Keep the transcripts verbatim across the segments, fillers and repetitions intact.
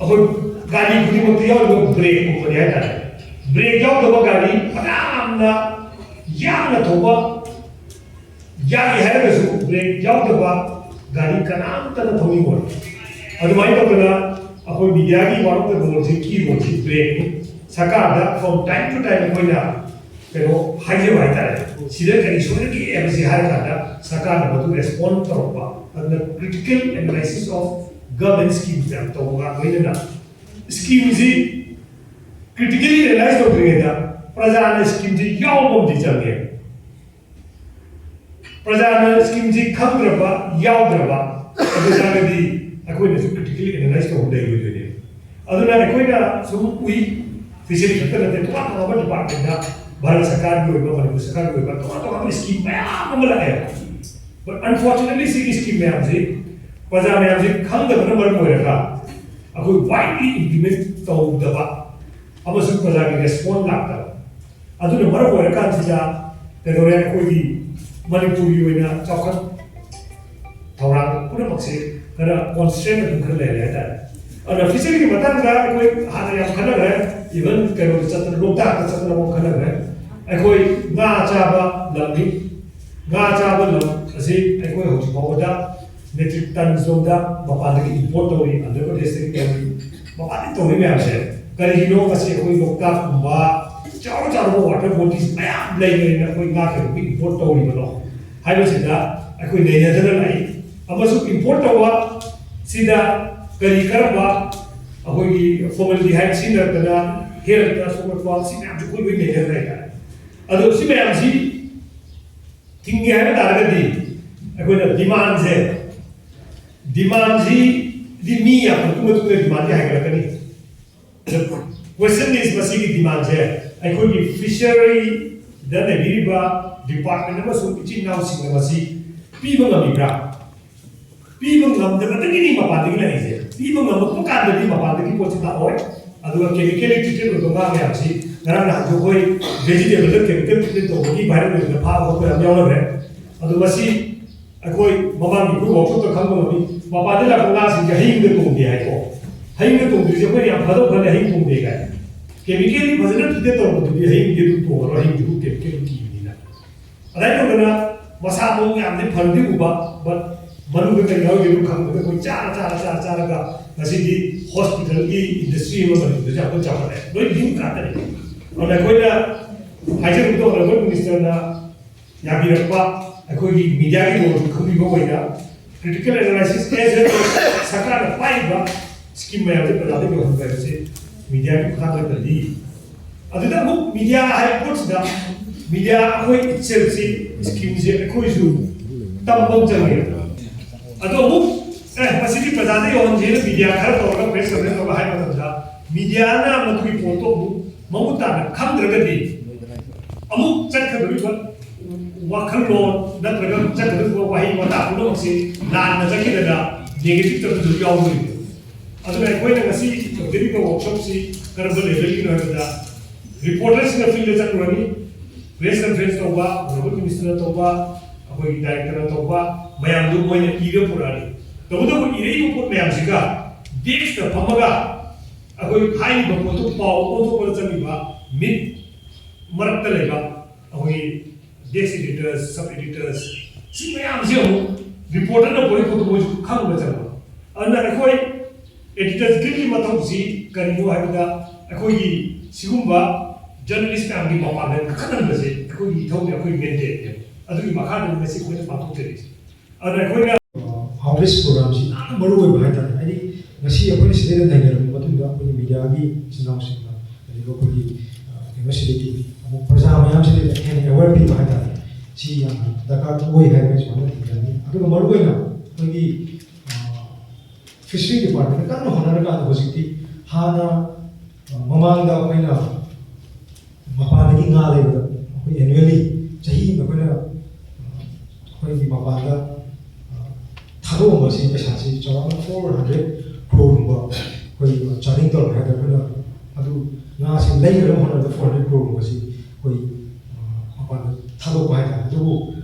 ꯑꯩꯈꯣꯏ ꯒꯥꯔꯤ ꯈꯨꯗꯤꯡꯃꯛꯇ ꯌꯥꯎꯔꯤꯕ ꯕ꯭ꯔꯦꯛꯀꯨꯝꯕꯅꯤ ꯍꯥꯏꯇꯥꯔꯦ꯫ ꯕ꯭ꯔꯦꯛ ꯌꯥꯎꯗꯕ ꯒꯥꯔꯤ ꯐꯅꯌꯥꯝꯅ ꯌꯥꯡꯅ ꯊꯧꯕ, ꯌꯥꯡꯉꯦ ꯍꯥꯏꯔꯒꯁꯨ ꯕ꯭ꯔꯦꯛ ꯌꯥꯎꯗꯕ ꯒꯥꯔꯤ ꯀꯅꯥꯝꯇꯅ ꯊꯧꯅꯤꯡꯉꯣꯏ꯫ ꯑꯗꯨꯃꯥꯏꯅ ꯇꯧꯗꯅ ꯑꯩꯈꯣꯏ ꯃꯤꯗꯤꯌꯥꯒꯤ ꯋꯥꯔꯛꯇ ꯔꯣꯜꯁꯤ, ꯀꯤ ꯔꯣꯜꯁꯤ ꯕ꯭ꯔꯦꯛꯅꯤ꯫ ꯁꯔꯀꯥꯔꯗ from time to time ꯑꯩꯈꯣꯏꯅ ꯀꯩꯅꯣ ꯍꯥꯏꯖꯕ ꯍꯥꯏꯇꯥꯔꯦ, ꯁꯤꯗ ꯀꯔꯤ ꯁꯣꯏꯔꯒꯦ ꯍꯥꯏꯕꯁꯤ ꯍꯥꯏꯔꯀꯥꯟꯗ ꯁꯔꯀꯥꯔꯅ ꯃꯗꯨ ꯔꯦꯁꯄꯣꯟ ꯇꯧꯔꯛꯄ꯫ ꯑꯗꯨꯅ critical analysis of government schemes ꯌꯥꯝ ꯇꯧꯕꯒ ꯂꯣꯏꯅꯅ ꯁ꯭ꯀꯤꯝꯁꯤ ꯀ꯭ꯔꯤꯇꯤꯀꯦꯂꯤ ꯑꯦꯅꯥꯂꯥꯏꯁ ꯇꯧꯗ꯭ꯔꯤꯉꯩꯗ ꯄ꯭ꯔꯖꯥꯅ ꯁ꯭ꯀꯤꯝꯁꯤ ꯌꯥꯎꯕ ꯑꯃꯗꯤ ꯆꯪꯉꯦ꯫ ꯄ꯭ꯔꯖꯥꯅ ꯁ꯭ꯀꯤꯝꯁꯤ ꯈꯪꯗ꯭ꯔꯕ, ꯌꯥꯎꯗ꯭ꯔꯕ, ꯑꯗꯨ ꯑꯣꯏꯇꯥꯔꯒꯗꯤ ꯑꯩꯈꯣꯏꯅꯁꯨ ꯀ꯭ꯔꯤꯇꯤꯀꯦꯂꯤ ꯑꯦꯅꯥꯂꯥꯏꯁ ꯇꯧꯕ ꯂꯩꯔꯣꯏꯗꯣꯏꯅꯦ꯫ ꯑꯗꯨꯅ ꯑꯩꯈꯣꯏꯅ ꯁꯨꯝ ꯎꯏ, ꯐꯤꯁꯔꯤ ꯈꯛꯇ ꯅꯠꯇꯦ, ꯇꯣꯉꯥꯟ ꯇꯣꯉꯥꯟꯕ ꯗꯤꯄꯥꯔꯠꯃꯦꯟꯗ ꯚꯥꯔꯠ ꯁꯔꯀꯥꯔꯒꯤ ꯑꯣꯏꯕ, ꯃꯅꯤꯄꯨꯔ ꯁꯔꯀꯥꯔꯒꯤ ꯑꯣꯏꯕ ꯇꯣꯉꯥꯟ ꯇꯣꯉꯥꯟꯕ ꯁ꯭ꯀꯤꯝ ꯃꯌꯥꯝ ꯑꯃ ꯂꯥꯛꯑꯦ꯫ But unfortunately ꯁꯤꯒꯤ ꯁ꯭ꯀꯤꯝ ꯃꯌꯥꯝꯁꯤ ꯄ꯭ꯔꯖꯥ ꯃꯌꯥꯝꯁꯤ ꯈꯪꯗꯕꯅ ꯃꯔꯝ ꯑꯣꯏꯔꯒ ꯑꯩꯈꯣꯏ ꯋꯥꯏꯗꯂꯤ ꯏꯝꯄ꯭ꯂꯤꯃꯦꯟ ꯇꯧꯗꯕ ꯑꯃꯁꯨꯡ ꯄ꯭ꯔꯖꯥꯒꯤ ꯔꯦꯁꯄꯣꯟ ꯂꯥꯛꯇꯕ, ꯑꯗꯨꯅ ꯃꯔꯝ ꯑꯣꯏꯔꯀꯥꯟꯁꯤꯗ ꯀꯩꯗꯧꯔꯦ, ꯑꯩꯈꯣꯏꯒꯤ ꯃꯅꯤꯄꯨꯔꯒꯤ ꯑꯣꯏꯅ ꯆꯥꯎꯈꯠ ꯊꯧꯔꯥꯡ ꯄꯨꯝꯅꯃꯛꯁꯦ ꯈꯔ ꯀꯣꯟꯁꯇ꯭ꯔꯦꯟ ꯑꯗꯨꯝ ꯈꯔ ꯂꯩꯔꯦ ꯍꯥꯏꯇꯥꯔꯦ꯫ ꯑꯗꯨꯅ ꯐꯤꯁꯔꯤꯒꯤ ꯃꯇꯥꯡꯗ ꯑꯩꯈꯣꯏ ꯍꯥꯟꯅ ꯌꯥꯝ ꯈꯟꯅꯈ꯭ꯔꯦ, ꯏꯚꯟ ꯀꯩꯅꯣꯗ ꯆꯠꯇꯅ, ꯂꯣꯛꯇꯥꯛꯇ ꯆꯠꯇꯅ ꯑꯃꯨꯛ ꯈꯟꯅꯈ꯭ꯔꯦ꯫ ꯑꯩꯈꯣꯏ ꯉꯥ ꯆꯥꯕ ꯂꯝꯅꯤ꯫ ꯉꯥ ꯆꯥꯕ ꯂꯝ ꯑꯁꯤ ꯑꯩꯈꯣꯏ ꯍꯧꯖꯤꯛ ꯐꯥꯎꯕꯗ ꯃꯦꯇ꯭ꯔꯤꯛ ꯇꯟ ꯁꯣꯝꯗ ꯃꯄꯥꯟꯗꯒꯤ ꯏꯝꯄꯣꯔꯠ ꯇꯧꯔꯤ, ꯑꯟꯙ꯭ꯔ ꯄ꯭ꯔꯗꯦꯁꯇꯒꯤ ꯇꯧꯔꯤ, ꯃꯄꯥꯟꯗꯒꯤ ꯇꯧꯔꯤ ꯃꯌꯥꯝꯁꯦ ꯀꯔꯤꯒꯤꯅꯣ? ꯃꯁꯤ ꯑꯩꯈꯣꯏ ꯂꯣꯛꯇꯥꯛꯀꯨꯝꯕ ꯆꯥꯎꯔ ꯆꯥꯎꯔꯕ ꯋꯥꯇꯔ ꯕꯣꯗꯤꯁ ꯃꯌꯥꯝ ꯂꯩꯕꯅꯤꯅ ꯑꯩꯈꯣꯏ ꯉꯥ ꯀꯩꯗꯧꯕꯒꯤ ꯏꯝꯄꯣꯔꯠ ꯇꯧꯔꯤꯕꯅꯣ ꯍꯥꯏꯕꯁꯤꯗ ꯑꯩꯈꯣꯏ ꯅꯩꯅꯗꯅ ꯂꯥꯛꯏ꯫ ꯑꯃꯁꯨꯡ ꯏꯝꯄꯣꯔꯠ ꯇꯧꯕ ꯁꯤꯗ ꯀꯔꯤ ꯀꯔꯝꯕ ꯑꯩꯈꯣꯏꯒꯤ ꯐꯣꯔꯃꯦꯜꯗꯤꯍꯥꯏꯗ ꯁꯤꯖꯤꯟꯅꯔꯛꯇꯅ ꯍꯦꯜꯠꯇ ꯁꯣꯛꯂꯛꯄ ꯁꯤ ꯃꯌꯥꯝꯁꯦ ꯑꯩꯈꯣꯏ ꯂꯣꯏ ꯅꯩꯅꯗꯅ ꯂꯩ ꯍꯥꯏꯇꯥꯔꯦ꯫ ꯑꯗꯣ ꯁꯤ ꯃꯌꯥꯝꯁꯤ ꯊꯤꯡꯒꯦ ꯍꯥꯏꯕ ꯇꯥꯔꯒꯗꯤ ꯑꯩꯈꯣꯏꯅ ꯗꯤꯃꯥꯟꯁꯦ, ꯗꯤꯃꯥꯟꯁꯤꯗꯤ ꯃꯤ ꯌꯥꯝꯈꯠꯂꯛꯄꯒꯤ ꯃꯇꯨꯡ ꯏꯟꯅ ꯗꯤꯃꯥꯟꯁꯦ ꯍꯥꯏꯒꯠꯂꯛꯀꯅꯤ꯫ The question is, ꯃꯁꯤꯒꯤ ꯗꯤꯃꯥꯟꯁꯦ ꯑꯩꯈꯣꯏꯒꯤ ꯐꯤꯁꯔꯤꯗ ꯂꯩꯕꯤꯔꯤꯕ ꯗꯤꯄꯥꯔꯠꯃꯦꯟ ꯑꯃꯁꯨꯡ ꯏꯆꯤꯟ ꯏꯅꯥꯎꯁꯤꯡꯅ ꯃꯁꯤ ꯄꯤꯕ ꯉꯝꯃꯤꯕ꯭ꯔꯥ? ꯄꯤꯕ ꯉꯝꯗꯕꯗꯒꯤꯗꯤ ꯃꯄꯥꯟꯗꯒꯤ ꯂꯥꯛꯏꯁꯦ꯫ ꯄꯤꯕ ꯉꯝꯃꯛꯄ ꯀꯥꯟꯗꯗꯤ ꯃꯄꯥꯟꯗꯒꯤ ꯄꯣꯠꯁꯤ ꯂꯥꯛꯑꯣꯏ꯫ ꯑꯗꯨꯒ ꯀꯦꯃꯤꯀꯦꯜꯂꯤ ꯇ꯭ꯔꯤꯇꯦꯠ ꯑꯣꯏꯕ ꯉꯥ ꯃꯌꯥꯝꯁꯤ, ꯉꯔꯥꯡ ꯅꯍꯥꯟꯁꯨ ꯑꯩꯈꯣꯏ ꯚꯦꯖꯤꯇꯦꯕꯜꯗ ꯀꯦꯃꯤꯀꯦꯜ ꯇ꯭ꯔꯤꯇꯦꯠ ꯇꯧꯕꯒꯤ ꯚꯥꯏꯔꯦꯜ ꯑꯣꯏꯕꯗ ꯐꯥꯕ ꯈꯣꯠꯄ ꯌꯥꯝ ꯌꯥꯎꯅꯈ꯭ꯔꯦ꯫ ꯑꯗꯣ ꯃꯁꯤ ꯑꯩꯈꯣꯏ ꯃꯃꯥꯡꯒꯤ ꯑꯩꯈꯣꯏ ꯋꯥꯛꯁꯣꯞꯇ ꯈꯪꯕ ꯉꯝꯃꯤ꯫ ꯃꯄꯥꯟꯗ ꯂꯥꯛꯄ ꯉꯥꯁꯤꯡꯁꯦ ꯍꯌꯤꯡꯗ ꯇꯣꯡꯗꯦ ꯍꯥꯏꯀꯣ꯫ ꯍꯌꯤꯡꯗ ꯇꯣꯡꯗꯣꯏꯁꯦ ꯑꯩꯈꯣꯏꯅ ꯌꯥꯝ ꯐꯗꯧ ꯈꯜꯂꯦ, ꯍꯌꯤꯡ ꯇꯣꯡꯗꯦ ꯀꯥꯏꯅ꯫ ꯀꯦꯃꯤꯀꯦꯜꯗꯤ ꯐꯖꯅ ꯇ꯭ꯔꯤꯠ ꯇꯧꯔꯕꯗꯨꯗꯤ ꯍꯌꯤꯡꯗꯤ ꯑꯗꯨꯝ ꯇꯣꯡꯉꯔꯣꯏ, ꯍꯌꯤꯡꯁꯤꯕꯨ ꯀꯦꯃꯤꯀꯦꯜ ꯀꯤꯕꯅꯤꯅ꯫ ꯑꯗꯨꯃꯥꯏꯅ ꯇꯧꯗꯅ ꯃꯁꯥ ꯃꯎ ꯌꯥꯝꯗꯤ ꯐꯔꯗꯤ ꯎꯕ, ꯕꯠ ꯃꯅꯨꯡꯗ ꯀꯔꯤ ꯌꯥꯎꯔꯤꯒꯦꯗꯣ ꯈꯪꯗꯕ ꯑꯩꯈꯣꯏ ꯆꯥꯔ ꯆꯥꯔ ꯆꯥꯔ ꯆꯥꯔꯒ ꯉꯁꯤꯗꯤ ꯍꯣꯁꯄꯤꯇꯥꯜꯒꯤ ꯏꯟꯗꯁꯇ꯭ꯔꯤ ꯑꯃ ꯃꯅꯤꯄꯨꯔꯗꯁꯨ ꯌꯥꯝ ꯀꯟꯅ ꯆꯥꯎꯈꯠꯂꯦ, ꯂꯣꯏ ꯂꯤꯡ ꯉꯥꯛꯇꯅꯤ꯫ ꯑꯗꯨꯅ ꯑꯩꯈꯣꯏꯅ ꯍꯥꯏꯖꯅꯤꯡꯕꯗꯣ ꯑꯣꯅꯔꯦꯕꯜ ꯃꯤꯅꯤꯁꯇꯔꯅ ꯌꯥꯕꯤꯔꯛꯄ ꯑꯩꯈꯣꯏꯒꯤ ꯃꯤꯗꯤꯌꯥꯒꯤ ꯔꯣꯜꯁꯨ ꯈꯪꯕꯤꯕ ꯑꯣꯏꯅ ꯀ꯭ꯔꯤꯇꯤꯀꯦꯜ ꯑꯦꯅꯥꯂꯥꯏꯁꯤꯁ ꯑꯦꯖ ꯑꯦ ꯁꯔꯀꯥꯔꯅ ꯄꯥꯏꯔꯤꯕ ꯁ꯭ꯀꯤꯝ ꯃꯌꯥꯝꯁꯦ ꯄ꯭ꯔꯖꯥꯗ ꯌꯧꯍꯟꯕ ꯍꯥꯏꯕꯁꯦ ꯃꯤꯗꯤꯌꯥꯒꯤ ꯈꯨꯊꯥꯡ ꯅꯠꯇ꯭ꯔꯗꯤ꯫ ꯑꯗꯨꯗ ꯑꯃꯨꯛ ꯃꯤꯗꯤꯌꯥ ꯍꯥꯏꯕ ꯄꯣꯠꯁꯤꯗ ꯃꯤꯗꯤꯌꯥ ꯑꯩꯈꯣꯏ ꯏꯠꯁꯦꯜꯁꯤ ꯁ꯭ꯀꯤꯝꯁꯦ ꯑꯩꯈꯣꯏꯁꯨ ꯇꯝꯕ ꯑꯃ ꯆꯪꯉꯦ꯫ ꯑꯗꯣ ꯑꯃꯨꯛ ꯑꯦ ꯃꯁꯤꯗꯤ ꯄ꯭ꯔꯖꯥꯗ ꯌꯧꯍꯟꯁꯦꯅ ꯃꯤꯗꯤꯌꯥ ꯈꯔ ꯇꯧꯔꯒ ꯄ꯭ꯔꯦꯁ ꯀꯟꯐꯔꯦꯟꯁ ꯇꯧꯔꯒ ꯍꯥꯏꯕ ꯃꯇꯝꯗ ꯃꯤꯗꯤꯌꯥꯅ ꯃꯗꯨꯒꯤ ꯄꯣꯠꯇꯣ ꯑꯃꯨꯛ ꯃꯃꯨꯠ ꯇꯥꯅ ꯈꯪꯗ꯭ꯔꯒꯗꯤ ꯑꯃꯨꯛ ꯆꯠꯀꯗꯧꯔꯤꯕ ꯋꯥꯈꯜꯂꯣꯟ ꯅꯠꯇ꯭ꯔꯒ ꯆꯠꯀꯗꯧꯔꯤꯕ ꯋꯥꯍꯩ ꯋꯥꯇꯥ ꯄꯨꯝꯅꯃꯛꯁꯦ ꯂꯥꯟꯅ ꯆꯠꯈꯤꯗꯅ ꯅꯦꯒꯦꯇꯤꯞ ꯆꯠꯄꯁꯨ ꯌꯥꯎꯗꯣꯏꯅꯤ꯫ ꯑꯗꯨꯅ ꯑꯩꯈꯣꯏꯅ ꯉꯁꯤ ꯇꯧꯖꯔꯤꯕ ꯋꯥꯔꯛꯁꯣꯞꯁꯤ ꯀꯔꯝꯕ ꯂꯦꯚꯦꯜꯒꯤꯅꯣ ꯍꯥꯏꯕꯗ ꯔꯤꯄꯣꯔꯇꯔꯁꯤꯡꯅ ꯐꯤꯜꯗ ꯆꯠꯂꯨꯔꯅꯤ, ꯄ꯭ꯔꯦꯁ ꯀꯟꯐꯔꯦꯟꯁ ꯇꯧꯕ, ꯑꯣꯅꯔꯦꯕꯜ ꯃꯤꯅꯤꯁꯇꯔꯅ ꯇꯧꯕ, ꯑꯩꯈꯣꯏꯒꯤ ꯗꯥꯏꯔꯦꯛꯇꯔꯅ ꯇꯧꯕ, ꯃꯌꯥꯝꯗꯨ ꯃꯣꯏꯅ ꯏꯔ ꯄꯨꯔꯛꯑꯅꯤ꯫ ꯇꯧꯕꯇꯕꯨ ꯏꯔꯛꯏꯕ ꯄꯣꯠ ꯃꯌꯥꯝꯁꯤꯒ ꯗꯦꯁꯛꯇ ꯐꯝꯃꯒ ꯑꯩꯈꯣꯏ ꯍꯥꯏꯔꯤꯕ ꯄꯣꯠꯇꯨ ꯄꯥꯎ ꯑꯣꯟꯊꯣꯛꯄꯗ ꯆꯪꯉꯤꯕ ꯃꯤꯠ ꯃꯔꯛꯇ ꯂꯩꯕ ꯑꯩꯈꯣꯏꯒꯤ ꯗꯦꯁꯛ ꯏꯗꯤꯇꯔꯁ, ꯁꯕ ꯏꯗꯤꯇꯔꯁ, ꯁꯤ ꯃꯌꯥꯝꯁꯤ ꯑꯃꯨꯛ ꯔꯤꯄꯣꯔꯇꯔꯅ ꯄꯨꯔꯛꯏ ꯄꯣꯠꯇꯨ ꯃꯣꯏꯁꯨ ꯈꯪꯕ ꯆꯪꯕ꯫ ꯑꯗꯨꯅ ꯑꯩꯈꯣꯏ ꯑꯦꯗꯤꯇꯔꯁ ꯒꯤꯜꯒꯤ ꯃꯊꯧꯁꯤ ꯀꯔꯤꯅꯣ ꯍꯥꯏꯕꯗ ꯑꯩꯈꯣꯏꯒꯤ ꯁꯤꯒꯨꯝꯕ ꯖꯔꯅꯦꯂꯤꯁ ꯃꯌꯥꯝꯒꯤ ꯃꯄꯥꯡꯒꯜ ꯀꯟꯈꯠꯍꯟꯕꯁꯦ ꯑꯩꯈꯣꯏꯒꯤ ꯏꯊꯧꯅꯦ, ꯑꯩꯈꯣꯏꯒꯤ ꯃꯦꯟꯗꯦꯠꯅꯦ꯫ ꯑꯗꯨꯒꯤ ꯃꯈꯥꯗꯅꯤ ꯉꯁꯤ ꯑꯩꯈꯣꯏꯅ ꯄꯥꯡꯊꯣꯛꯆꯔꯤꯁꯦ꯫ ꯑꯗꯨꯅ ꯑꯩꯈꯣꯏꯅ ꯑꯥꯎꯠꯔꯤꯆ ꯄ꯭ꯔꯣꯒ꯭ꯔꯥꯝꯁꯤ ꯌꯥꯝꯅ ꯃꯔꯨ ꯑꯣꯏꯕ ꯍꯥꯏꯇꯥꯔꯦ꯫ ꯍꯥꯏꯗꯤ ꯉꯁꯤ ꯑꯩꯈꯣꯏꯅ ꯁꯤꯗꯩꯗ ꯅꯩꯅꯔꯕ ꯃꯇꯨꯡꯗ ꯑꯩꯈꯣꯏꯒꯤ ꯃꯤꯗꯤꯌꯥꯒꯤ ꯏꯆꯤꯟ ꯏꯅꯥꯎꯁꯤꯡꯅ, ꯑꯗꯒꯤ ꯑꯩꯈꯣꯏꯒꯤ, ꯑ, ꯀꯩꯅꯣꯁꯤꯗꯒꯤ ꯑꯃꯨꯛ ꯄ꯭ꯔꯖꯥ ꯃꯌꯥꯝꯁꯤꯗ ꯍꯦꯟꯅ ꯑꯦꯋꯦꯌꯔ ꯄꯤꯕ ꯍꯥꯏꯇꯥꯔꯦ꯫ ꯁꯤ ꯌꯥꯝꯅ ꯗꯔꯀꯥꯔ ꯑꯣꯏ ꯍꯥꯏꯕ ꯁꯨꯃꯥꯏꯅ ꯊꯝꯖꯅꯤꯡꯉꯤ꯫ ꯑꯗꯨꯒ ꯃꯔꯨꯑꯣꯏꯅ ꯑꯩꯈꯣꯏꯒꯤ, ꯑ, ꯐꯤꯁꯔꯤ ꯗꯤꯄꯥꯔꯠꯃꯦꯟꯠꯅ ꯀꯟꯅ ꯍꯣꯠꯅꯔꯀꯥꯟꯗ ꯍꯧꯖꯤꯛꯇꯤ ꯍꯥꯟꯅ, ꯑ, ꯃꯃꯥꯡꯗ ꯑꯩꯈꯣꯏꯅ ꯃꯄꯥꯟꯗꯒꯤ ꯉꯥ ꯂꯩꯕꯗ ꯑꯩꯈꯣꯏ ꯑꯦꯅꯨꯋꯦꯜꯂꯤ ꯆꯍꯤ ꯑꯃꯗ ꯑꯩꯈꯣꯏꯅ, ꯑ, ꯑꯩꯈꯣꯏꯒꯤ ꯃꯄꯥꯟꯗ, ꯑ, ꯊꯥꯗꯣꯛꯑꯝꯕꯁꯤ ꯄꯩꯁꯥꯁꯤ ꯆꯥꯎꯔꯥꯛꯅ ꯐꯣꯔ ꯍꯟꯗ꯭ꯔꯦꯠ ꯀ꯭ꯔꯣꯔꯒꯨꯝꯕ ꯑꯩꯈꯣꯏ ꯆꯥꯗꯤꯡ ꯇꯧꯔꯝꯃꯦ ꯍꯥꯏꯗꯅ ꯑꯩꯈꯣꯏꯅ ꯑꯗꯨ ꯉꯥꯁꯤ ꯂꯩꯅꯕ ꯍꯣꯠꯅꯕꯗ ꯐꯣꯔ ꯍꯟꯗ꯭ꯔꯦꯠ ꯀ꯭ꯔꯣꯔꯒꯨꯝꯕꯁꯤ ꯑꯩꯈꯣꯏ, ꯑ, ꯃꯄꯥꯟꯗ ꯊꯥꯗꯣꯛꯄ ꯍꯥꯏꯇꯥꯔꯦ꯫ ꯑꯗꯨꯕꯨ,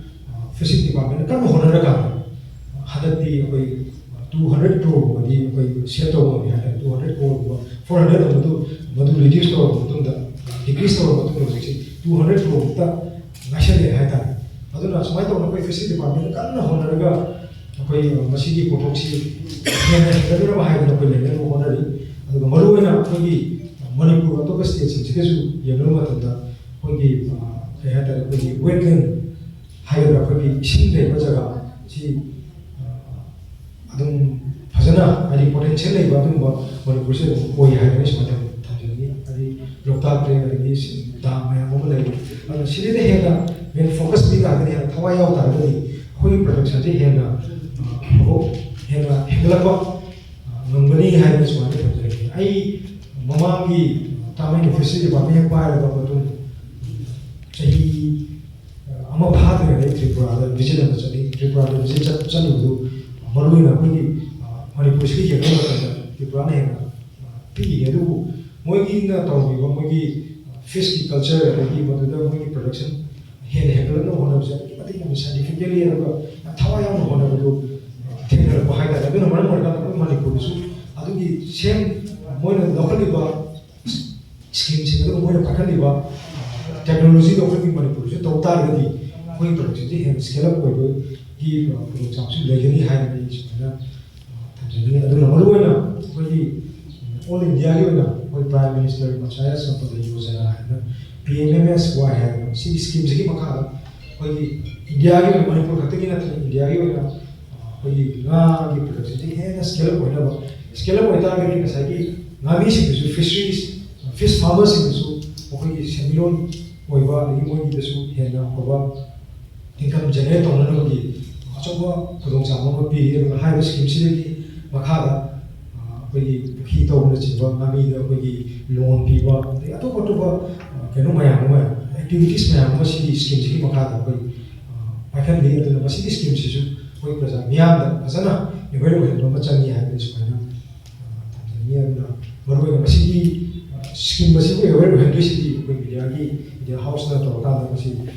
ꯑ, ꯐꯤꯁꯔꯤ ꯗꯤꯄꯥꯔꯠꯃꯦꯟꯠꯅ ꯀꯟꯅ ꯍꯣꯠꯅꯔꯀꯥꯟꯗ, ꯑ, ꯍꯟꯗꯛꯇꯤ ꯑꯩꯈꯣꯏ, ꯑ, ꯇꯨ ꯍꯟꯗ꯭ꯔꯦꯠ ꯀ꯭ꯔꯣꯔꯒꯨꯝꯕꯗꯤ ꯑꯩꯈꯣꯏ ꯁꯦꯚ ꯇꯧꯕ ꯉꯝꯃꯤ ꯍꯥꯏꯇꯥꯔꯦ꯫ ꯇꯨ ꯐꯣꯔ ꯍꯟꯗ꯭ꯔꯦꯗ ꯑꯃꯗꯨ ꯃꯗꯨ ꯔꯤꯗ꯭ꯌꯨꯁ ꯇꯧꯔꯕ ꯃꯇꯨꯡꯗ, ꯗꯤꯀ꯭ꯔꯤꯁ ꯇꯧꯔꯕ ꯃꯇꯨꯡꯗ ꯍꯧꯖꯤꯛꯁꯤ ꯇꯨ ꯍꯟꯗ꯭ꯔꯦꯗ ꯀ꯭ꯔꯣꯔꯃꯨꯛꯇ ꯉꯥꯏꯁꯜꯂꯛꯑꯦ ꯍꯥꯏꯇꯥꯔꯦ꯫ ꯑꯗꯨꯅ ꯁꯨꯃꯥꯏꯅ ꯇꯧꯅ ꯑꯩꯈꯣꯏ ꯐꯤꯁꯔꯤ ꯗꯤꯄꯥꯔꯠꯃꯦꯟꯅ ꯀꯟꯅ ꯍꯣꯠꯅꯔꯒ ꯑꯩꯈꯣꯏ ꯃꯁꯤꯒꯤ ꯄꯣꯠꯊꯣꯛꯁꯤ ꯍꯦꯟꯅ ꯍꯦꯟꯒꯠꯅꯅꯕ ꯍꯥꯏꯗꯅ ꯑꯩꯈꯣꯏ ꯂꯩꯅꯅꯕ ꯍꯣꯠꯅꯔꯤ꯫ ꯑꯗꯨꯒ ꯃꯔꯨꯑꯣꯏꯅ ꯑꯩꯈꯣꯏꯒꯤ ꯃꯅꯤꯄꯨꯔ ꯑꯇꯣꯞꯄ ꯁ꯭ꯇꯦꯠꯁꯤꯡꯁꯤꯒꯁꯨ ꯌꯦꯡꯅꯕ ꯃꯇꯝꯗ ꯑꯩꯈꯣꯏꯒꯤ ꯀꯩ ꯍꯥꯏꯇꯥꯔꯦ, ꯑꯩꯈꯣꯏꯒꯤ ꯋꯦꯠꯂꯦꯟ ꯍꯥꯏꯒꯗ꯭ꯔꯥ, ꯑꯩꯈꯣꯏꯒꯤ ꯏꯁꯤꯡ ꯂꯩꯕ ꯖꯒꯥ ꯁꯤ ꯑꯗꯨꯝ ꯐꯖꯅ, ꯍꯥꯏꯗꯤ ꯄꯣꯇꯦꯟꯁꯤꯌꯦꯜ ꯂꯩꯕ ꯑꯗꯨꯒꯨꯝꯕ ꯃꯅꯤꯄꯨꯔꯁꯦ ꯑꯗꯨꯝ ꯑꯣꯏ ꯍꯥꯏꯕꯅꯤ ꯁꯨꯃꯥꯏꯅ ꯊꯝꯖꯅꯤꯡꯉꯤ꯫ ꯍꯥꯏꯗꯤ ꯂꯣꯛꯇꯥꯛ ꯂꯦꯛ, ꯑꯗꯒꯤ ꯗꯥꯝ ꯃꯌꯥꯝ ꯑꯃ ꯂꯩꯔꯤ꯫ ꯑꯗꯨꯅ ꯁꯤꯗꯩꯗ ꯍꯦꯟꯅ ꯃꯦꯟ ꯐꯣꯀꯁ ꯄꯤ ꯇꯥꯔꯒꯗꯤ, ꯍꯦꯟꯅ ꯊꯋꯥꯏ ꯌꯥꯎ ꯇꯥꯔꯒꯗꯤ ꯑꯩꯈꯣꯏꯒꯤ ꯄ꯭ꯔꯗꯛꯁꯟꯁꯦ ꯍꯦꯟꯅ ꯑꯃꯨꯛ ꯍꯦꯟꯅ ꯍꯦꯟꯒꯠꯂꯛꯄ ꯉꯝꯒꯅꯤ ꯍꯥꯏꯕꯅꯤ ꯁꯨꯃꯥꯏꯅ ꯊꯝꯖꯅꯤꯡꯉꯤ꯫ ꯑꯩ ꯃꯃꯥꯡꯒꯤ ꯇꯥꯃꯩꯅ ꯐꯤꯁꯔꯤ ꯗꯤꯄꯥꯔꯠꯃꯦꯟ ꯍꯦꯛ ꯄꯥꯏꯔꯕ ꯃꯇꯨꯡ ꯆꯍꯤ ꯑꯃ ꯐꯥꯗ꯭ꯔꯤꯉꯩꯗ ꯑꯩ ꯇ꯭ꯔꯤꯄꯨꯔꯥꯗ ꯚꯤꯖꯤꯠ ꯑꯃ ꯆꯠꯂꯤ꯫ ꯇ꯭ꯔꯤꯄꯨꯔꯥꯗ ꯚꯤꯖꯤꯠ ꯆꯠ-, ꯆꯠꯂꯤꯕꯗꯨ ꯃꯔꯨꯑꯣꯏꯅ ꯑꯩꯈꯣꯏꯒꯤ ꯃꯅꯤꯄꯨꯔꯁꯤꯒ ꯌꯦꯡꯅꯕ ꯃꯇꯝꯗ ꯇ꯭ꯔꯤꯄꯨꯔꯥꯅ ꯍꯦꯟꯅ ꯄꯤꯛꯏ꯫ ꯑꯗꯨꯕꯨ ꯃꯣꯏꯒꯤꯅ ꯇꯧꯔꯤꯕ ꯃꯣꯏꯒꯤ ꯐꯤꯁꯀꯤ ꯀꯜꯆꯔ, ꯑꯗꯒꯤ ꯃꯗꯨꯗ ꯃꯣꯏꯒꯤ ꯄ꯭ꯔꯗꯛꯁꯟ ꯍꯦꯟꯅ ꯍꯦꯟꯒꯠꯂꯛꯅꯕ ꯍꯣꯠꯅꯕꯁꯦ ꯑꯗꯨꯛꯀꯤ ꯃꯇꯤꯛ ꯌꯥꯝꯅ ꯁꯥꯏꯟꯇꯤꯐꯤꯀꯦꯜꯂꯤ ꯑꯗꯨꯒ ꯌꯥꯝ ꯊꯋꯥꯏ ꯌꯥꯎꯅ ꯍꯣꯠꯅꯕꯗꯨ ꯊꯦꯡꯅꯔꯛꯄ ꯍꯥꯏꯇꯥꯔꯦ꯫ ꯑꯗꯨꯅ ꯃꯔꯝ ꯑꯣꯏꯔꯀꯥꯟꯗ ꯑꯩꯈꯣꯏ ꯃꯅꯤꯄꯨꯔꯗꯁꯨ ꯑꯗꯨꯒꯤ ꯁꯦꯝ ꯃꯣꯏꯅ ꯂꯧꯈꯠꯂꯤꯕ ꯁ꯭ꯀꯤꯝꯁꯤꯡ ꯑꯗꯨꯒ ꯃꯣꯏꯅ ꯄꯥꯏꯈꯠꯂꯤꯕ ꯇꯦꯛꯅꯣꯂꯣꯖꯤꯗꯣ ꯑꯩꯈꯣꯏꯒꯤ ꯃꯅꯤꯄꯨꯔꯗꯁꯨ ꯇꯧ ꯇꯥꯔꯒꯗꯤ ꯑꯩꯈꯣꯏꯒꯤ ꯄ꯭ꯔꯗꯛꯁꯟꯁꯤ ꯍꯦꯟꯅ ꯁ꯭ꯀꯦꯜ ꯑꯞ ꯑꯣꯏꯕꯒꯤ ꯈꯨꯗꯣꯡꯆꯥꯕꯁꯨ ꯂꯩꯒꯅꯤ ꯍꯥꯏꯗꯅ ꯑꯩ ꯁꯨꯃꯥꯏꯅ ꯊꯝꯖꯅꯤꯡꯉꯤ꯫ ꯑꯗꯨꯅ ꯃꯔꯨꯑꯣꯏꯅ ꯑꯩꯈꯣꯏꯒꯤ ꯑꯣꯜ ꯏꯟꯗꯤꯌꯥꯒꯤ ꯑꯣꯏꯅ ꯑꯩꯈꯣꯏ ꯄ꯭ꯔꯥꯏꯝ ꯃꯤꯅꯤꯁꯇꯔ ꯃꯠꯁ꯭ꯌꯥ ꯁꯝꯄꯗ ꯌꯣꯖꯅꯥ ꯍꯥꯏꯅ, ꯄꯤ ꯑꯦꯝ ꯑꯦꯝ ꯑꯦꯁ ꯋꯥꯏ ꯍꯥꯏꯕ ꯁꯤꯒꯤ ꯁ꯭ꯀꯤꯝꯁꯤꯒꯤ ꯃꯈꯥꯗ ꯑꯩꯈꯣꯏꯒꯤ ꯏꯟꯗꯤꯌꯥꯒꯤ ꯑꯣꯏꯅ, ꯃꯅꯤꯄꯨꯔ ꯈꯛꯇꯒꯤ ꯅꯠꯇꯅ ꯏꯟꯗꯤꯌꯥꯒꯤ ꯑꯣꯏꯅ ꯑꯩꯈꯣꯏꯒꯤ ꯉꯥꯒꯤ ꯄ꯭ꯔꯗꯛꯁꯟꯁꯤ ꯍꯦꯟꯅ ꯁ꯭ꯀꯦꯜ ꯑꯞ ꯑꯣꯏꯅꯕ, ꯁ꯭ꯀꯦꯜ ꯑꯞ ꯑꯣꯏꯇꯥꯔꯒꯗꯤ ꯉꯁꯥꯏꯒꯤ ꯉꯥꯃꯤꯁꯤꯡꯗꯁꯨ, ꯐꯤꯁꯔꯤꯁ, ꯐꯤꯁ ꯐꯥꯔꯃꯔꯁꯤꯡꯗꯁꯨ ꯃꯈꯣꯏꯒꯤ ꯁꯦꯟꯃꯤꯠꯂꯣꯟ ꯑꯣꯏꯕ, ꯑꯗꯒꯤ ꯃꯣꯏꯒꯤꯗꯁꯨ ꯍꯦꯟꯅ ꯑꯐꯕ ꯏꯟꯀꯝ ꯖꯦꯅꯦꯔꯦꯠ ꯇꯧꯅꯅꯕꯒꯤ ꯑꯆꯧꯕ ꯈꯨꯗꯣꯡꯆꯥꯕ ꯑꯃ ꯄꯤꯔꯤ꯫ ꯑꯗꯨꯒ ꯍꯥꯏꯔꯤꯕ ꯁ꯭ꯀꯤꯝꯁꯤꯗꯒꯤ ꯃꯈꯥꯗ ꯑꯩꯈꯣꯏꯒꯤ ꯄꯨꯈ꯭ꯔꯤ ꯇꯧꯕꯅꯆꯤꯡꯕ, ꯉꯥꯃꯤꯗ ꯑꯩꯈꯣꯏꯒꯤ ꯂꯣꯟ ꯄꯤꯕ, ꯑꯗꯩ ꯑꯇꯣꯞ ꯑꯇꯣꯞꯄ ꯀꯩꯅꯣ ꯃꯌꯥꯝ ꯑꯃ, ꯑꯦꯛꯇꯤꯚꯤꯇꯤꯁ ꯃꯌꯥꯝ ꯑꯃ ꯁꯤꯒꯤ ꯁ꯭ꯀꯤꯝꯁꯤꯒꯤ ꯃꯈꯥꯗ ꯑꯩꯈꯣꯏ ꯄꯥꯏꯈꯠꯂꯤ꯫ ꯑꯗꯨꯅ ꯃꯁꯤꯒꯤ ꯁ꯭ꯀꯤꯝꯁꯤꯁꯨ ꯑꯩꯈꯣꯏ ꯄ꯭ꯔꯖꯥ ꯃꯤꯌꯥꯝꯗ ꯐꯖꯅ ꯑꯦꯋꯦꯌꯔ ꯑꯣꯏꯍꯟꯕ ꯑꯃ ꯆꯪꯉꯤ ꯍꯥꯏꯕꯗꯤ ꯁꯨꯃꯥꯏꯅ ꯊꯝꯖꯅꯤꯡꯉꯤ꯫ ꯑꯗꯨꯅ ꯃꯔꯨꯑꯣꯏꯅ ꯃꯁꯤꯒꯤ ꯁ꯭ꯀꯤꯝ ꯑꯁꯤꯕꯨ ꯑꯦꯋꯦꯌꯔ ꯑꯣꯏꯍꯟꯗꯣꯏꯁꯤꯗꯤ ꯑꯩꯈꯣꯏ ꯃꯤꯗꯤꯌꯥꯒꯤ, ꯃꯤꯗꯤꯌꯥ ꯍꯥꯎꯁꯅ ꯇꯧꯔꯀꯥꯟꯗ ꯃꯁꯤ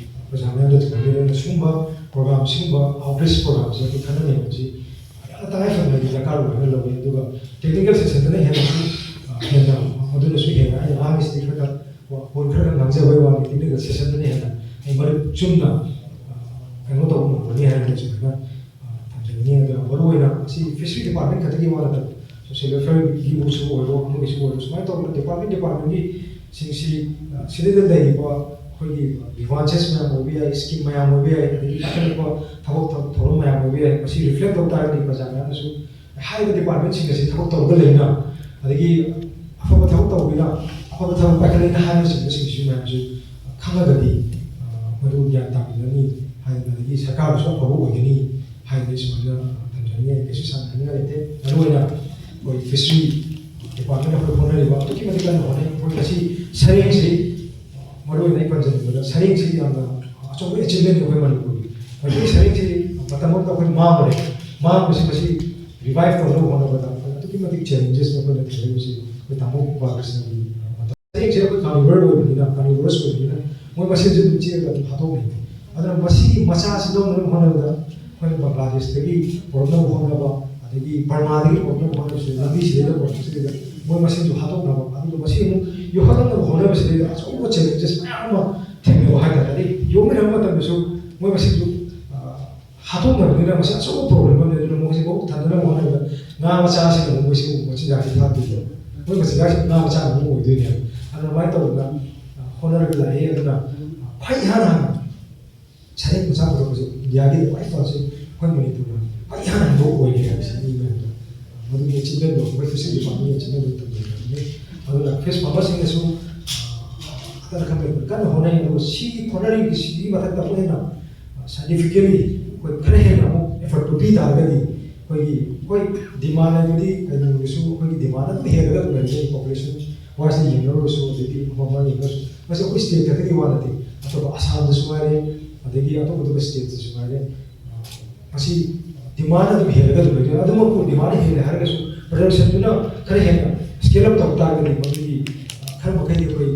ꯄ꯭ꯔꯖꯥ ꯃꯤꯌꯥꯝꯗ ꯊꯨꯡꯍꯟꯕꯤꯔꯦ꯫ ꯑꯗꯨꯅ ꯁꯤꯒꯨꯝꯕ ꯄ꯭ꯔꯣꯒ꯭ꯔꯥꯝ, ꯁꯤꯒꯨꯝꯕ ꯑꯥꯎꯠꯔꯤꯆ ꯄ꯭ꯔꯣꯒ꯭ꯔꯥꯝꯁꯦ ꯑꯩꯈꯣꯏ ꯈꯟꯅ ꯅꯩꯅꯕꯁꯤ ꯌꯥꯝꯅ ꯇꯉꯥꯏ ꯐꯗꯅ ꯗꯔꯀꯥꯔ ꯑꯣꯏ ꯍꯥꯏꯅ ꯂꯧꯏ꯫ ꯑꯗꯨꯒ ꯇꯦꯛꯅꯤꯀꯦꯜ ꯁꯦꯛꯁꯟꯗꯅ ꯍꯦꯟꯅꯁꯨ ꯍꯦꯟꯅ, ꯃꯗꯨꯅꯁꯨ ꯍꯦꯟꯅ ꯑꯩꯅ ꯉꯥꯡꯉꯤꯁꯤꯗꯤ ꯈꯔ ꯈꯛ ꯋꯥ-, ꯄꯣꯏꯟ ꯈꯔ ꯈꯛ ꯉꯥꯡꯖꯕꯒꯤ ꯋꯥꯅꯤ, ꯇꯦꯛꯅꯤꯀꯦꯜ ꯁꯦꯁꯟꯗꯅ ꯍꯦꯟꯅ ꯑꯩ ꯃꯔꯤꯛ ꯆꯨꯝꯅ, ꯑ, ꯀꯩꯅꯣ ꯇꯧꯕ ꯉꯝꯒꯅꯤ ꯍꯥꯏꯅ ꯁꯨꯃꯥꯏꯅ, ꯑ, ꯊꯝꯖꯅꯤꯡꯉꯤ꯫ ꯑꯗꯨꯅ ꯃꯔꯨꯑꯣꯏꯅ ꯃꯁꯤ ꯐꯤꯁꯔꯤ ꯗꯤꯄꯥꯔꯠꯃꯦꯟ ꯈꯛꯇꯒꯤ ꯋꯥ ꯅꯠꯇꯕ, ꯁꯣꯁꯤꯌꯦꯜ ꯋꯦꯜꯐꯤꯌꯔꯒꯤꯕꯨꯁꯨ ꯑꯣꯏꯔꯣ, ꯑꯃꯒꯤꯁꯨ ꯑꯣꯏꯔꯣ, ꯁꯨꯃꯥꯏꯅ ꯇꯧꯗꯅ ꯗꯤꯄꯥꯔꯠꯃꯦꯟ ꯗꯤꯄꯥꯔꯠꯃꯦꯟꯒꯤ ꯁꯤꯡꯁꯤ, ꯑ, ꯁꯤꯗꯩꯗ ꯂꯩꯔꯤꯕ ꯑꯩꯈꯣꯏꯒꯤ ꯒ꯭ꯔꯤꯚꯥꯟꯁꯦꯁ ꯃꯌꯥꯝ ꯑꯣꯏꯕ ꯌꯥꯏ, ꯁ꯭ꯀꯤꯝ ꯃꯌꯥꯝ ꯑꯣꯏꯕ ꯌꯥꯏ, ꯑꯗꯒꯤ ꯄꯥꯏꯈꯠꯂꯛꯄ ꯊꯕꯛ ꯊꯧ-, ꯊꯧꯔꯝ ꯃꯌꯥꯝ ꯑꯣꯏꯕ ꯌꯥꯏ, ꯃꯁꯤ ꯔꯤꯐ꯭ꯂꯦꯛ ꯇꯧ ꯇꯥꯔꯒꯗꯤ ꯄ꯭ꯔꯖꯥ ꯃꯌꯥꯝꯅꯁꯨ ꯍꯥꯏꯔꯤꯕ ꯗꯤꯄꯥꯔꯠꯃꯦꯟꯁꯤꯡ ꯑꯁꯤ ꯊꯕꯛ ꯇꯧꯔꯒ ꯂꯩꯅ, ꯑꯗꯒꯤ ꯑꯐꯕ ꯊꯕꯛ ꯇꯧꯕꯅꯤꯅ, ꯑꯐꯕ ꯊꯕꯛ ꯄꯥꯏꯈꯠꯂꯛꯏꯅ ꯍꯥꯏꯕꯅꯆꯤꯡꯕꯁꯤꯡꯁꯤꯁꯨ ꯃꯌꯥꯝꯁꯨ ꯈꯪꯉꯒꯗꯤ, ꯑ, ꯃꯗꯨ ꯒ꯭ꯌꯥꯟ ꯇꯥꯃꯤꯟꯅꯅꯤ ꯍꯥꯏꯗꯅ, ꯑꯗꯒꯤ ꯁꯔꯀꯥꯔꯗꯁꯨ ꯑꯐꯕ ꯑꯣꯏꯒꯅꯤ ꯍꯥꯏꯗꯅ ꯁꯨꯃꯥꯏꯅ ꯊꯝꯖꯅꯤꯡꯉꯤ꯫ ꯀꯩꯁꯨ ꯁꯥꯟꯅꯅꯤꯡꯉꯥꯏ ꯂꯩꯇꯦ꯫ ꯃꯔꯨꯑꯣꯏꯅ ꯑꯩꯈꯣꯏ ꯐꯤꯁꯔꯤ ꯗꯤꯄꯥꯔꯠꯃꯦꯟ ꯑꯩꯈꯣꯏ ꯍꯣꯠꯅꯔꯤꯕ ꯑꯗꯨꯛꯀꯤ ꯃꯇꯤꯛ ꯀꯟꯅ ꯍꯣꯠꯅꯩ꯫ ꯑꯩꯈꯣꯏ ꯉꯁꯤ ꯁꯔꯦꯡꯁꯤ, ꯃꯔꯨꯑꯣꯏꯅ ꯑꯩ ꯄꯟꯖꯅꯤꯡꯕꯗ, ꯁꯔꯦꯡꯁꯤ ꯌꯥꯝꯅ ꯑꯆꯧꯕ ꯑꯦꯆꯤꯞꯃꯦꯟꯅꯤ ꯑꯩꯈꯣꯏ ꯃꯅꯤꯄꯨꯔꯒꯤ꯫ ꯃꯩꯇꯩ ꯁꯔꯦꯡꯁꯤ ꯃꯇꯝ ꯑꯃꯗ ꯑꯩꯈꯣꯏ ꯃꯥꯡꯉꯨꯔꯦ꯫ ꯃꯥꯡꯕꯁꯤ ꯃꯁꯤ ꯔꯤꯚꯥꯏꯚ ꯇꯧꯅꯕ ꯍꯣꯠꯅꯕꯗ ꯑꯩꯈꯣꯏ ꯑꯗꯨꯛꯀꯤ ꯃꯇꯤꯛ ꯆꯦꯂꯦꯟꯖꯦꯁ ꯑꯩꯈꯣꯏꯅ ꯊꯦꯡꯅꯔꯤꯕꯁꯤ ꯑꯩꯈꯣꯏ ꯇꯥꯃꯣ ꯕꯥꯂꯀ꯭ꯔꯤꯁꯅꯒꯤ ꯃꯇꯝ꯫ ꯁꯔꯦꯡꯁꯦ ꯑꯩꯈꯣꯏ ꯀꯥꯔꯅꯤꯚꯣꯔ ꯑꯣꯏꯕꯅꯤꯅ, ꯀꯥꯔꯅꯤꯚꯣꯔꯁ ꯑꯣꯏꯕꯅꯤꯅ ꯃꯣꯏ ꯃꯁꯦꯟꯁꯨ ꯑꯗꯨꯝ ꯆꯦꯜꯂꯒ ꯑꯗꯨꯝ ꯍꯥꯠꯇꯣꯛꯅꯩ꯫ ꯑꯗꯨꯅ ꯃꯁꯤꯒꯤ ꯃꯆꯥꯁꯤ ꯂꯧꯅꯅꯕ ꯍꯣꯠꯅꯕꯗ ꯑꯩꯈꯣꯏꯅ ꯕꯪꯒ꯭ꯂꯥꯗꯦꯁꯇꯒꯤ ꯄꯨꯔꯛꯅꯕ ꯍꯣꯠꯅꯕ, ꯑꯗꯒꯤ ꯕꯔꯃꯥꯗꯒꯤ ꯄꯨꯔꯛꯅꯕ ꯍꯣꯠꯅꯕꯁꯤꯗ, ꯂꯝꯕꯤꯁꯤꯗꯩꯗ ꯄꯨꯔꯛꯄꯁꯤꯗꯩꯗ ꯃꯣꯏ ꯃꯁꯦꯟꯁꯨ ꯍꯥꯠꯇꯣꯛꯅꯕ, ꯑꯗꯨꯒ ꯃꯁꯤ ꯑꯃꯨꯛ ꯌꯣꯛꯈꯠꯂꯛꯅꯕ ꯍꯣꯠꯅꯕꯁꯤꯗꯩꯗ ꯑꯆꯧꯕ ꯆꯦꯂꯦꯟꯖꯦꯁ ꯃꯌꯥꯝ ꯑꯃ ꯊꯦꯡꯅꯕ ꯍꯥꯏꯇꯥꯔꯦ꯫ ꯑꯗꯩ ꯌꯣꯛꯃꯤꯟꯅꯕ ꯃꯇꯝꯗꯁꯨ ꯃꯣꯏ ꯃꯁꯦꯟꯁꯨ, ꯑ, ꯍꯥꯠꯇꯣꯛꯅꯕꯅꯤꯅ ꯃꯁꯤ ꯑꯆꯧꯕ ꯄ꯭ꯔꯣꯕ꯭ꯂꯦꯝ ꯑꯃꯅꯤ꯫ ꯑꯗꯨꯅ ꯃꯣꯏꯁꯦ ꯃꯕꯨꯛ ꯊꯟꯅꯅꯕ ꯍꯣꯠꯅꯕꯗ ꯉꯥ ꯃꯆꯥꯁꯤꯡꯅ ꯑꯃꯨꯛ ꯃꯣꯏꯁꯤ ꯑꯃꯨꯛ ꯃꯆꯤꯟꯖꯥꯛꯁꯤ ꯊꯥꯛꯇꯣꯏꯅꯦꯕ꯫ ꯃꯣꯏ ꯃꯆꯤꯟꯖꯥꯛꯁꯤ ꯉꯥ ꯃꯆꯥꯅ ꯑꯃꯨꯛ ꯑꯣꯏꯗꯣꯏꯅꯦꯕ꯫ ꯑꯗꯨꯅ ꯑꯗꯨꯃꯥꯏꯅ ꯇꯧꯗꯅ, ꯑ, ꯍꯣꯠꯅꯔꯒ ꯂꯥꯛꯑꯦ꯫ ꯑꯗꯨꯅ, ꯑ, ꯈ꯭ꯋꯥꯏ ꯏꯍꯥꯟ ꯍꯥꯟꯅ ꯁꯔꯦꯡ ꯃꯆꯥ ꯄꯨꯊꯣꯛꯄꯁꯦ ꯏꯟꯗꯤꯌꯥꯒꯤ ꯈ꯭ꯋꯥꯏ ꯐꯥꯔꯁꯁꯦ ꯑꯩꯈꯣꯏ ꯃꯅꯤꯄꯨꯔꯅ ꯈ꯭ꯋꯥꯏ ꯏꯍꯥꯟ ꯍꯥꯟꯕ ꯑꯣꯏꯔꯦ ꯍꯥꯏꯕꯁꯤ ꯃꯤ ꯃꯌꯥꯝꯗ, ꯃꯗꯨꯒꯤ ꯑꯦꯆꯤꯞꯃꯦꯟꯗꯣ ꯑꯩꯈꯣꯏ ꯐꯤꯁꯔꯤ ꯗꯤꯄꯥꯔꯠꯃꯦꯟꯒꯤ ꯑꯦꯆꯤꯞꯃꯦꯟꯗꯣ ꯇꯝꯖꯕꯅꯤ꯫ ꯑꯗꯨꯅ ꯐꯤꯁ ꯐꯥꯔꯃꯔꯁꯤꯡꯅꯁꯨ, ꯑ, ꯑꯀꯟ ꯑꯀꯟꯕ ꯀꯟꯅ ꯍꯣꯠꯅꯩ꯫ ꯑꯗꯨꯒ ꯁꯤꯒꯤ ꯍꯣꯠꯅꯔꯤꯕꯁꯤꯒꯤ ꯃꯊꯛꯇ ꯑꯃꯨꯛ ꯍꯦꯟꯅ, ꯑ, ꯁꯥꯏꯟꯇꯤꯐꯤꯀꯦꯜꯂꯤ ꯑꯩꯈꯣꯏ ꯈꯔ ꯍꯦꯟꯅ ꯑꯃꯨꯛ ꯑꯦꯐꯔꯠꯇꯨ ꯄꯤ ꯇꯥꯔꯒꯗꯤ ꯑꯩꯈꯣꯏꯒꯤ, ꯍꯣꯏ, ꯗꯤꯃꯥꯟ ꯍꯥꯏꯕꯗꯤ ꯀꯩꯅꯣꯒꯤꯁꯨ ꯑꯩꯈꯣꯏꯒꯤ ꯗꯤꯃꯥꯟ ꯑꯗꯨꯝ ꯍꯦꯜꯂꯒ ꯑꯗꯨꯝ ꯂꯩꯖꯩ꯫ ꯄꯣꯄꯨꯂꯦꯁꯟ ꯋꯥꯏꯁꯇ ꯌꯦꯡꯅꯔꯨꯔꯁꯨ, ꯑꯗꯒꯤ ꯃꯐꯝ ꯑꯃ ꯌꯦꯡꯅꯔꯁꯨ, ꯃꯁꯤ ꯑꯩꯈꯣꯏ ꯁ꯭ꯇꯦꯠ ꯈꯛꯇꯒꯤ ꯋꯥ ꯅꯠꯇꯦ, ꯑꯇꯣꯞꯄ ꯑꯁꯥꯝꯗꯁꯨ ꯉꯥꯏꯔꯦ, ꯑꯗꯒꯤ ꯑꯇꯣꯞ ꯑꯇꯣꯞꯄ ꯁ꯭ꯇꯦꯠꯇꯁꯨ ꯉꯥꯏꯔꯦ꯫ ꯃꯁꯤ ꯗꯤꯃꯥꯟ ꯑꯗꯨꯝ ꯍꯦꯜꯂꯒ ꯑꯗꯨꯝ ꯂꯩꯗꯣꯏꯅꯤ꯫ ꯑꯗꯨꯃꯛꯄꯨ ꯗꯤꯃꯥꯟ ꯍꯦꯜꯂꯦ ꯍꯥꯏꯔꯒꯁꯨ ꯄ꯭ꯔꯗꯛꯁꯟꯗꯨꯅ ꯈꯔ ꯍꯦꯟꯅ ꯁ꯭ꯀꯦꯜ ꯑꯞ ꯇꯧ ꯇꯥꯔꯒꯗꯤ ꯃꯗꯨꯒꯤ, ꯑ, ꯈꯔ ꯃꯈꯩꯗꯤ ꯑꯩꯈꯣꯏ,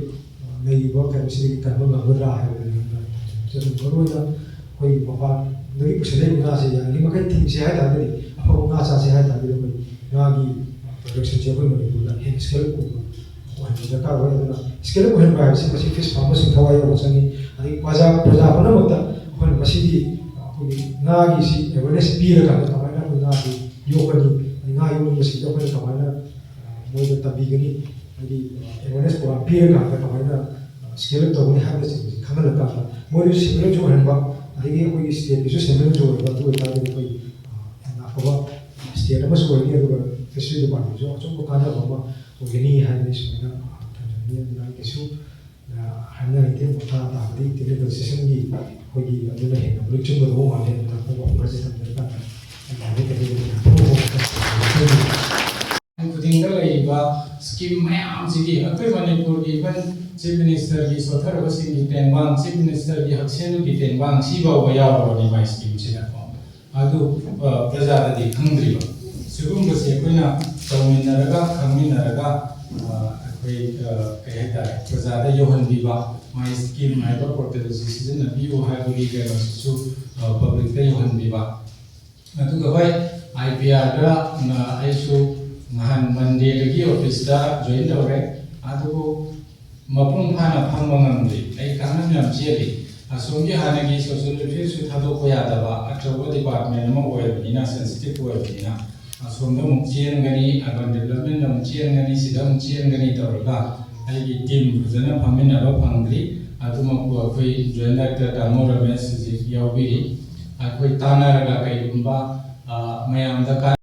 ꯑ, ꯂꯩꯔꯤꯕ ꯀꯩꯅꯣꯁꯤꯗꯒꯤ ꯀꯟꯕ ꯉꯝꯒꯗ꯭ꯔꯥ ꯍꯥꯏꯕꯗꯨꯅꯤ꯫ ꯑꯗꯨꯅ ꯃꯔꯨꯑꯣꯏꯅ ꯑꯩꯈꯣꯏ ꯃꯄꯥꯟꯗꯒꯤ ꯄꯨꯁꯤꯜꯂꯛꯏꯕ ꯉꯥꯁꯦ ꯌꯥꯔꯤꯉꯩ ꯃꯈꯩ ꯊꯤꯡꯁꯦ ꯍꯥꯏ ꯇꯥꯔꯒꯗꯤ, ꯑꯐꯕ ꯉꯥ ꯆꯥꯁꯦ ꯍꯥꯏ ꯇꯥꯔꯒꯗꯤ ꯑꯩꯈꯣꯏ ꯉꯥꯒꯤ, ꯑ, ꯄ꯭ꯔꯗꯛꯁꯟꯁꯦ ꯑꯩꯈꯣꯏ ꯃꯅꯤꯄꯨꯔꯗ ꯍꯦꯟꯅ ꯁ꯭ꯀꯦꯜ ꯑꯞ ꯑꯣꯏꯕ ꯑꯣꯏꯍꯟꯕ ꯗꯔꯀꯥꯔ ꯑꯣꯏ꯫ ꯑꯗꯨꯅ ꯁ꯭ꯀꯦꯜ ꯑꯞ ꯑꯣꯏꯍꯟꯕ ꯍꯥꯏꯕꯁꯤ ꯃꯁꯤ ꯐꯤꯁ ꯐꯥꯔꯃꯔꯁꯤꯡ ꯊꯋꯥꯏ ꯌꯥꯎꯕ ꯆꯪꯉꯤ꯫ ꯑꯗꯒꯤ ꯄ꯭ꯔꯖꯥ ꯄ꯭ꯔꯖꯥ ꯄꯨꯝꯅꯃꯛꯇ ꯑꯩꯈꯣꯏꯅ ꯃꯁꯤꯒꯤ ꯑꯩꯈꯣꯏꯒꯤ ꯉꯥꯒꯤꯁꯤ ꯑꯦꯋꯦꯔꯅꯦꯁ ꯄꯤꯔꯀꯥꯟꯗ ꯀꯃꯥꯏꯅ ꯑꯩꯈꯣꯏ ꯉꯥꯁꯤ ꯌꯣꯛꯀꯅꯤ, ꯑꯗꯩ ꯉꯥ ꯌꯣꯛꯅꯤꯡꯕꯁꯤꯡꯗ ꯑꯩꯈꯣꯏꯅ ꯀꯃꯥꯏꯅ ꯃꯣꯏꯗ ꯇꯝꯕꯤꯒꯅꯤ, ꯍꯥꯏꯗꯤ ꯑꯦꯋꯦꯔꯅꯦꯁ ꯄ꯭ꯔꯣꯒ꯭ꯔꯥꯝ ꯄꯤꯔꯀꯥꯟꯗ ꯀꯃꯥꯏꯅ ꯁ꯭ꯀꯦꯜ ꯑꯞ ꯇꯧꯒꯅꯤ ꯍꯥꯏꯕꯅꯆꯤꯡꯕꯁꯤ ꯈꯪꯍꯜꯂꯀꯥꯟꯗ ꯃꯣꯏꯗꯁꯨ ꯁꯦꯟꯃꯤꯠꯂꯣꯟꯁꯨ ꯑꯣꯏꯍꯟꯕ, ꯑꯗꯒꯤ ꯑꯩꯈꯣꯏꯒꯤ ꯁ꯭ꯇꯦꯠꯀꯤꯁꯨ ꯁꯦꯟꯃꯤꯠꯂꯣꯟꯁꯨ ꯑꯣꯏꯕ, ꯑꯗꯨ ꯑꯣꯏꯇꯥꯔꯒꯗꯤ ꯑꯩꯈꯣꯏ ꯌꯥꯝꯅ ꯑꯐꯕ ꯁ꯭ꯇꯦꯠ ꯑꯃꯁꯨ ꯑꯣꯏꯒꯅꯤ꯫ ꯑꯗꯨꯒ ꯐꯤꯁꯔꯤ ꯗꯤꯄꯥꯔꯠꯃꯦꯟꯁꯨ ꯑꯆꯧꯕ ꯀꯥꯟꯅꯕ ꯑꯃ ꯑꯣꯏꯒꯅꯤ ꯍꯥꯏꯕꯅꯤ꯫ ꯁꯨꯃꯥꯏꯅ ꯊꯝꯖꯅꯤꯡꯉꯤ꯫ ꯑꯗꯨꯅ ꯑꯩ ꯀꯩꯁꯨ ꯍꯥꯏꯅꯤꯡꯉꯥꯏ ꯂꯩꯇꯦ꯫ ꯃꯈꯥ ꯇꯥꯕꯗꯤ ꯇꯦꯛꯅꯤꯀꯦꯜ ꯁꯦꯁꯟꯒꯤ ꯑꯩꯈꯣꯏꯒꯤ ꯑꯗꯨꯅ ꯍꯦꯟꯅ ꯃꯔꯤꯛ ꯆꯨꯝꯒꯗꯧꯕ ꯃꯥꯜꯂꯦ꯫ ꯑꯗꯨꯅ ꯑꯇꯣꯞꯄ ꯑꯣꯐꯔꯁꯦ ꯊꯝꯖꯔꯀꯥꯟꯗ ꯑꯩ ꯍꯥꯏꯖꯒꯗꯕ ꯈꯨꯗꯤꯡꯗ ꯂꯩꯔꯤꯕ ꯁ꯭ꯀꯤꯝ ꯃꯌꯥꯝꯁꯤꯒꯤ ꯑꯩꯈꯣꯏ ꯃꯅꯤꯄꯨꯔꯒꯤ ꯏꯚꯟ ꯆꯤꯐ ꯃꯤꯅꯤꯁꯇꯔꯒꯤ ꯁꯣꯠꯊꯔꯕꯁꯤꯡꯒꯤ ꯇꯦꯡꯕꯥꯡ, ꯆꯤꯐ ꯃꯤꯅꯤꯁꯇꯔꯒꯤ ꯍꯛꯁꯦꯜꯒꯤ ꯇꯦꯡꯕꯥꯡ ꯁꯤ ꯐꯥꯎꯕ ꯌꯥꯎꯔꯕꯅꯤ ꯃꯥꯏ ꯁ꯭ꯀꯤꯝꯁꯤꯗꯀꯣ꯫ ꯑꯗꯨ ꯄ꯭ꯔꯖꯥꯗꯗꯤ ꯈꯪꯗ꯭ꯔꯤꯕ꯫ ꯁꯤꯒꯨꯝꯕꯁꯦ ꯑꯩꯈꯣꯏꯅ ꯇꯧꯃꯤꯟꯅꯔꯒ, ꯈꯪꯃꯤꯟꯅꯔꯒ ꯑꯩꯈꯣꯏ ꯀꯩ ꯍꯥꯏꯇꯥꯔꯦ, ꯄ꯭ꯔꯖꯥꯗ ꯌꯧꯍꯟꯕꯤꯕ, ꯃꯥꯏ ꯁ꯭ꯀꯤꯝ ꯍꯥꯏꯕ ꯄꯣꯔꯇꯦꯜꯁꯤ ꯁꯤꯖꯤꯟꯅꯕꯤꯌꯨ ꯍꯥꯏꯕꯒꯤ ꯀꯩꯅꯣꯁꯤꯁꯨ ꯄꯕ꯭ꯂꯤꯛꯇ ꯌꯧꯍꯟꯕꯤꯕ꯫ ꯑꯗꯨꯒ ꯍꯣꯏ, ꯑꯥꯏ ꯄꯤ ꯑꯥꯔꯗ ꯑꯩꯁꯨ ꯅꯍꯥꯟ ꯃꯟꯗꯦꯗꯒꯤ ꯑꯣꯐꯤꯁꯇ ꯖꯣꯏꯟ ꯇꯧꯔꯦ꯫ ꯑꯗꯨꯕꯨ ꯃꯄꯨꯡ ꯐꯥꯅ ꯐꯝꯕ ꯉꯝꯗ꯭ꯔꯤ꯫ ꯑꯩ ꯀꯥꯡꯈꯟ ꯌꯥꯝ ꯆꯦꯜꯂꯤ꯫ ꯑꯁꯣꯝꯒꯤ ꯍꯥꯟꯅꯒꯤ ꯁꯣꯁꯤꯌꯦꯜ ꯋꯦꯜꯐꯤꯌꯔꯁꯨ ꯊꯥꯗꯣꯛꯄ ꯌꯥꯗꯕ ꯑꯆꯧꯕ ꯗꯤꯄꯥꯔꯠꯃꯦꯟ ꯑꯃ ꯑꯣꯏꯕꯅꯤꯅ, ꯁꯦꯟꯁꯤꯇꯤꯞ ꯑꯣꯏꯕꯅꯤꯅ, ꯑꯁꯣꯝꯗ ꯑꯃꯨꯛ ꯆꯦꯟꯒꯅꯤ, ꯑꯔꯕꯟ ꯗꯤꯕꯂꯞꯃꯦꯟꯗ ꯑꯃꯨꯛ ꯆꯦꯟꯒꯅꯤ, ꯁꯤꯗ ꯑꯃꯨꯛ ꯆꯦꯟꯒꯅꯤ ꯇꯧꯔꯒ ꯑꯩꯒꯤ ꯇꯤꯝ ꯐꯖꯅ ꯐꯝꯃꯤꯟꯅꯕ ꯐꯪꯗ꯭ꯔꯤ꯫ ꯑꯗꯨꯃꯛꯄꯨ ꯑꯩꯈꯣꯏ ꯖꯣꯏꯟ ꯗꯥꯏꯔꯦꯛꯇꯔ ꯇꯥꯃꯣ ꯔꯃꯦꯁ ꯍꯧꯖꯤꯛ ꯌꯥꯎꯕꯤꯔꯤ꯫ ꯑꯩꯈꯣꯏ ꯇꯥꯟꯅꯔꯒ ꯀꯩꯒꯨꯝꯕ ꯃꯌꯥꯝꯗ